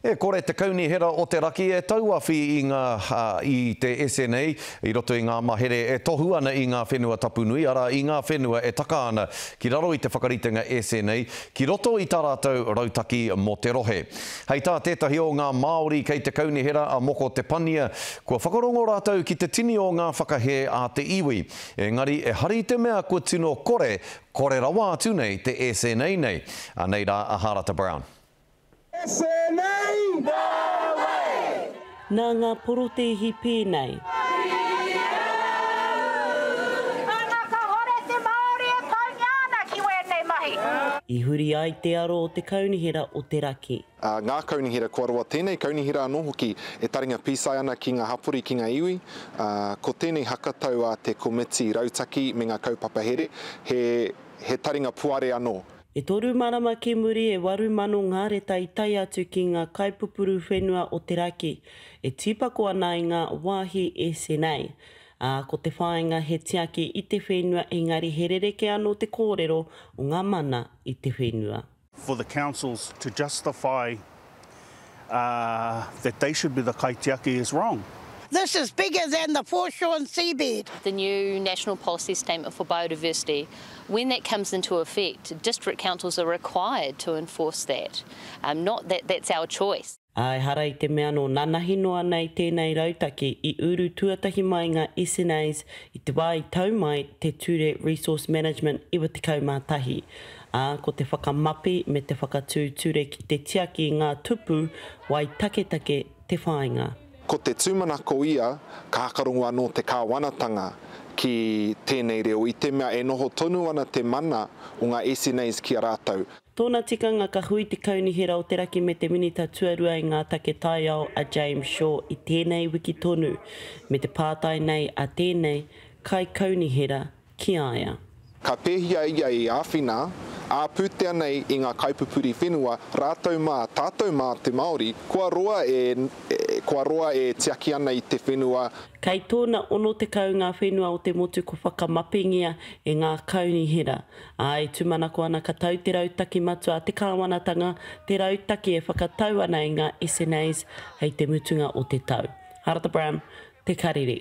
E kore te Kaunihera o te Raki e tauawhi i ngā, i te SNA i roto i ngā mahere e tohu ana i ngā whenua tapu nui, arā, i ngā whenua e taka ana ki raro i te whakaritenga SNA ki roto i tā rātou rautaki mō te rohe. Hei tā tētahi o ngā Māori kei te Kaunihera a Moko Te Pania, kua whakarongo rātou ki te tini o ngā whakahē a te iwi. Engari ehara i te mea kua tino kore, kore rawa atu nei te SNA nei. Anei rā a Harata Brown. SNA! No way! Nā ngā porotēhi pēnei. Nana kahore te Maori e taungia ana ki wenei mahi. I huri ai te aro o te Kaunihera o te Raki. Ngā kaunihera kua roa tēnei kaunihera anō hoki e taringa pīsai ana ki ngā hapori ki ngā iwi, ā, ko tēnei hakatau a te komiti rautaki me ngā kaupapa here, he, he taringa puare anō. E toru marama ki muri e 8,000 ngā reta i tae atu ki ngā kaipupuru whenua o te raki e tīpako ana i ngā wāhi SNA, ā, ko te whāinga he tiaki i te whenua engari he rerekē anō te kōrero o ngā mana i te whenua. For the councils to justify that they should be the kaitiaki is wrong. This is bigger than the foreshore and seabed. The new National Policy Statement for Biodiversity, when that comes into effect, district councils are required to enforce that, um, not that that's our choice. Ā, ehara i te mea nō nanahi noa nei tēnei rautaki i uru tuatahi mai ngā SNAs i te wā i tau mai te Ture Resource Management 91, ā, ko te whakamapi me te whakatū ture ki te tiaki i ngā tupu wai taketake te whāinga. Ko te tūmanako ia ka hakarongo anō te kāwanatanga ki tēnei reo i te mea e noho tonu ana te mana o ngā SNAs ki a rātou. Tōna tikanga ka hui te Kaunihera o te Raki me te Minita Tuarua i ngā Take Taiao a James Shaw i tēnei wiki tonu, me te pātai nei a tēnei Kaikaunihera ki a ia. Ka pēhia ia i āwhina ā-pūtea nei i ngā kaipupuri whenua, rātou mā, tātou mā te Māori, kua roa e, kua roa e tiaki ana i te whenua. Kei tōna 60 ngā whenua o te motu kua whakamapengia e ngā kaunihera, ā, e tūmanako ana ka tau te rautaki matua a te kāwanatanga, te rautaki e whakatau ana i ngā SNAs hei te mutunga o te tau. Harata Brown, Te Karere.